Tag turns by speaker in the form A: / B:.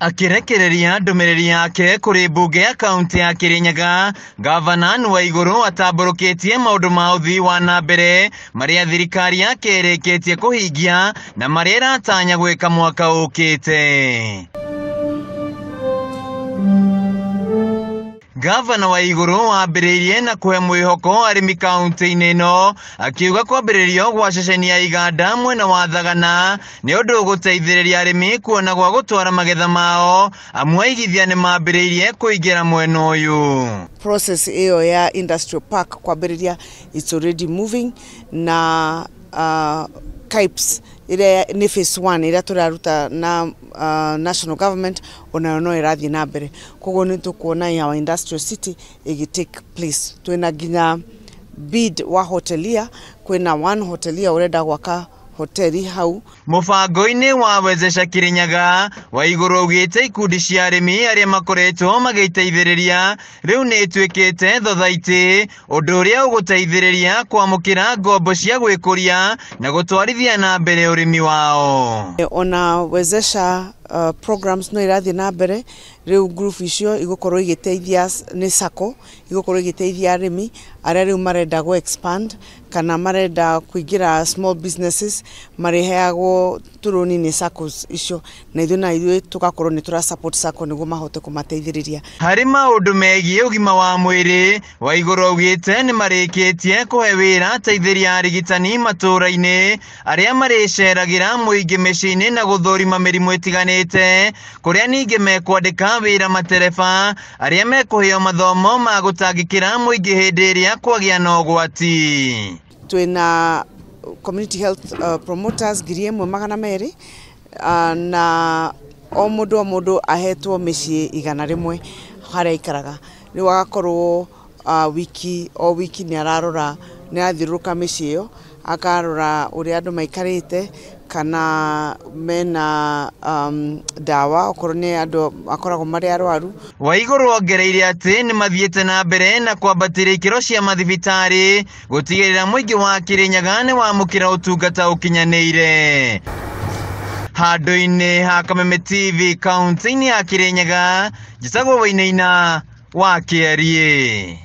A: Akĩrekereria ndũmĩrĩri yake kũrĩ mbunge ya kaunti ya Kirinyaga, Gavana Anne Waiguru atambũrũkĩtie maũndũ ma ũthii wa na mbere marĩa thirikari yake ĩrĩkĩtie kũhingia na marĩa ĩratanya gwĩka mwaka ũkĩte. Gavana Waiguru ambĩrĩirie na kũhe mwĩhoko arĩmi kaunti-inĩ ĩno, akiuga kwambĩrĩrio gwa ceceni ya iganda mwena wa Thagana nĩ ũndũ ũgũteithĩrĩria arĩmi kuona gwa gũtwara magetha mao, amu aigithia nĩ mambĩrĩirie kũingĩra mwena ũyũ.
B: Process ĩyo ya industrial park kwambĩrĩria, it's already moving na KIPES ĩrĩa nĩ phase 1 ĩrĩa tũraruta na national government onayo no ĩrathiĩ na mbere, koguo nĩ tũkuona our industrial city ĩgĩ take place. Twĩna nginya bid wa hotelier, kwĩna one hotelier ũrenda gwaka hoteli hau.
A: Mũbango-inĩ wa Wezesha Kirinyaga, Waiguru augĩte ikundi cia arĩmi arĩa makoretwo magĩteithĩrĩria rĩu nĩ ituĩkĩte thothaitĩ, ũndũ ũrĩa ũgũteithĩrĩria kwamũkĩra ngombo cia gwĩkũria na gũtwarithia na mbere ũrĩmi wao.
B: Ona Wezesha programs no irathiĩ na mbere rĩu, group icio igũkorwo igĩteithia nĩ SACCO igũkorwo igĩteithia arĩmi arĩa rĩu marenda gũ expand kana marenda kũingĩra small businesses, marĩheagwo tũrũni nĩ SACCOs icio, na ithuĩ tũgakorwo nĩ tũra support SACCO nĩguo mahote kũmateithĩrĩria.
A: Harĩ maũndũ megiĩ ũgima wa mwĩrĩ, Waiguru augĩte nĩ marĩkĩtie kũhe wĩra ateithĩrĩria arigitani matũũra-inĩ arĩa marĩceragĩra mũingĩ mĩciĩ-inĩ na gũthũrima mĩrimũ ĩtiganĩte, kũrĩa ningĩ mekwandĩka wĩra matereba arĩa mekũheo mathomo ma gũtangĩkĩra mũingĩ hĩndĩ ĩrĩa kwagĩa na ũgwati.
B: Twĩna community health promoters 1,200, na o mũndũ o mũndũ ahetwo mĩciĩ 100 harĩa aikaraga, rĩu agakorwo wiki o wiki nĩ ararora, nĩ arathiũrũrũka mĩciĩ ĩyo akarora ũrĩa andũ maikarĩte kana mena ndawa okorwo nĩ andũ makoragwo marĩ arwaru.
A: Waiguru ongereire atĩ nĩ mathiĩte na mbere na kwambatĩria ikĩro cia mathibitarĩ gũtigĩrĩra mũingĩ wa Kirinyaga nĩ wamũkĩra ũtungata ũkinyanĩire. Handũ-inĩ ha Kameme TV kaunti-inĩ ya Kirinyaga, njĩtagwo Wainaina wa Kĩariĩ.